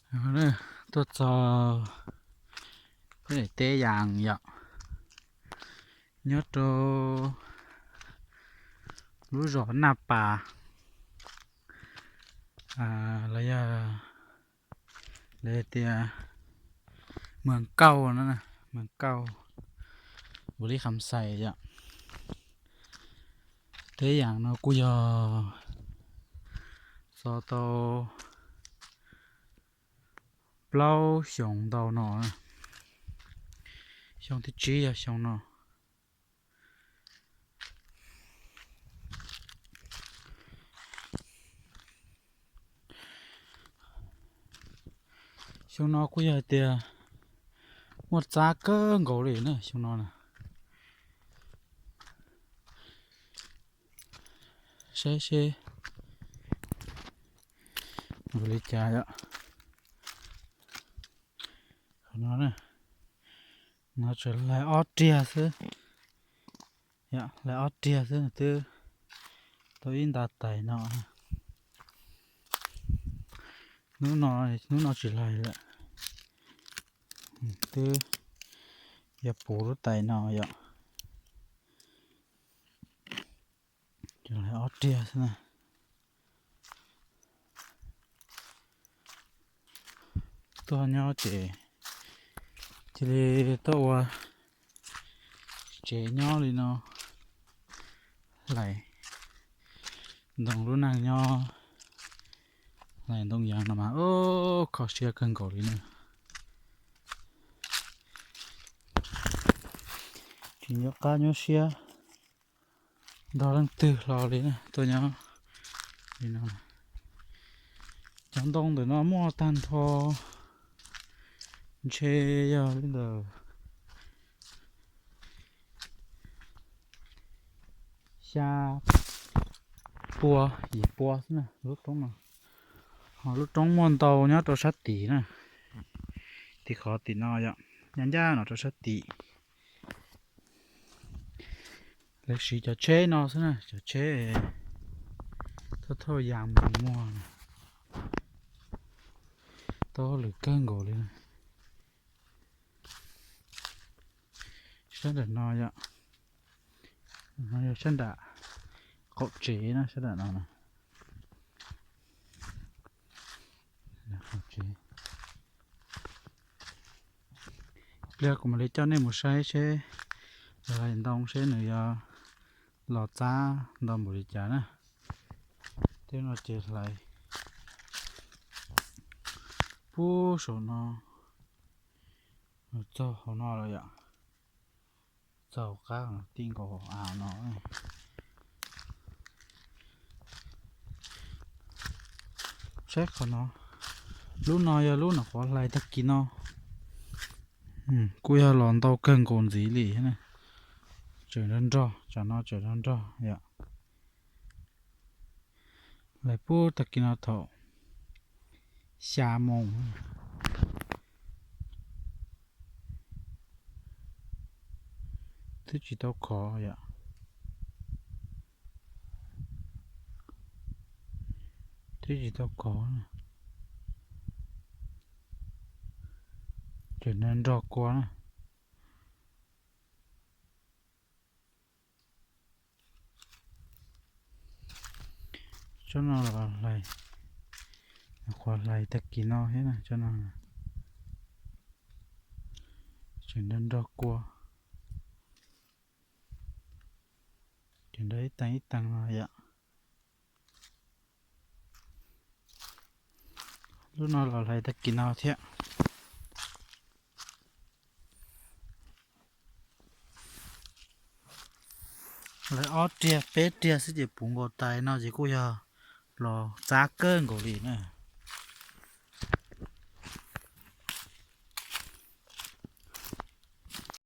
Tuaj txog peb daim teb yas yom, nyob rau lub zos Naj Pas, los yog lawv tias Mws Kauj no, Mws Kauj, Npaus Lis Kham Xais yom. Teb yas no kuj yog xov tau plaub xyoos ntau no, xyoo thib tsib yog xyoo no. Xyoo no kuj yog hais tias muaj txab kawg nkaus li na xyoo no na. Saib seb ua li cas yom. Qhov no, no tsuas hlais ob riag xwb, hlais ob riag xwb twb tau ib nta tais no. Hnub no, hnub no tsis hlais lawm, twb yog puv lub tais no yom. Hlais ob riag xwb na. Tuaj nyob ces cia li tuaj ua tsev nyob li no, hlais ntoo lub neej nyob, hlais ntoo yas no mas kho siab kawg nkaus li na. Tsis nyuaj qab nyuaj siab nrog leej twg hlo li na, tuaj nyob li no. Cov ntoo ntawm no muaj tag nrho, ntshe yog li ntawm xya pua yim pua xwb na lub roob no. Ho lub roob muaj ntau nyob rau sab tim na, tim qhov tim no yom, ncaj ncaj no rau sab tim. Lawv siv cov tsheb no xwb na, cov tsheb thauj thauj yas mus muag na, tau hauj lwm kawg nkaus li na. Sab nram no yom, no yog sab nram qaum tsev na, sab nram no. Pliag kuv mam li coj nej mus saib seb hlais ntoo seb nws yuav los txab ntau npaum li cas na. Tej no ces hlais puag saum no txog hauv no lawm yom. Txaus qab ti nkaus av no. Saib qhov no, lub no yog lub nyuam qhuav hlais tag kis no, kuj yog los ntau kawg nkaus ntxiv li. Tseem nrog nrog, tsam no tseem nrog nrog yom. Hlais puag tag kis no thaum xya moos. Twb tsis tau khov yom. Twb tsis tau khov. Tseem nrog nrog kua na. Tsob no los hlais, qhuav hlais tag kis no thiab na, tsob no tseem nrog nrog kua, tseem nrog ib teev ib teev no yom. Lub no los hlais tag kis no thiab. Hlais ob riag peb riag xwb ces puv nkaus tais no ces kuj yog los txab kawg nkaus li na.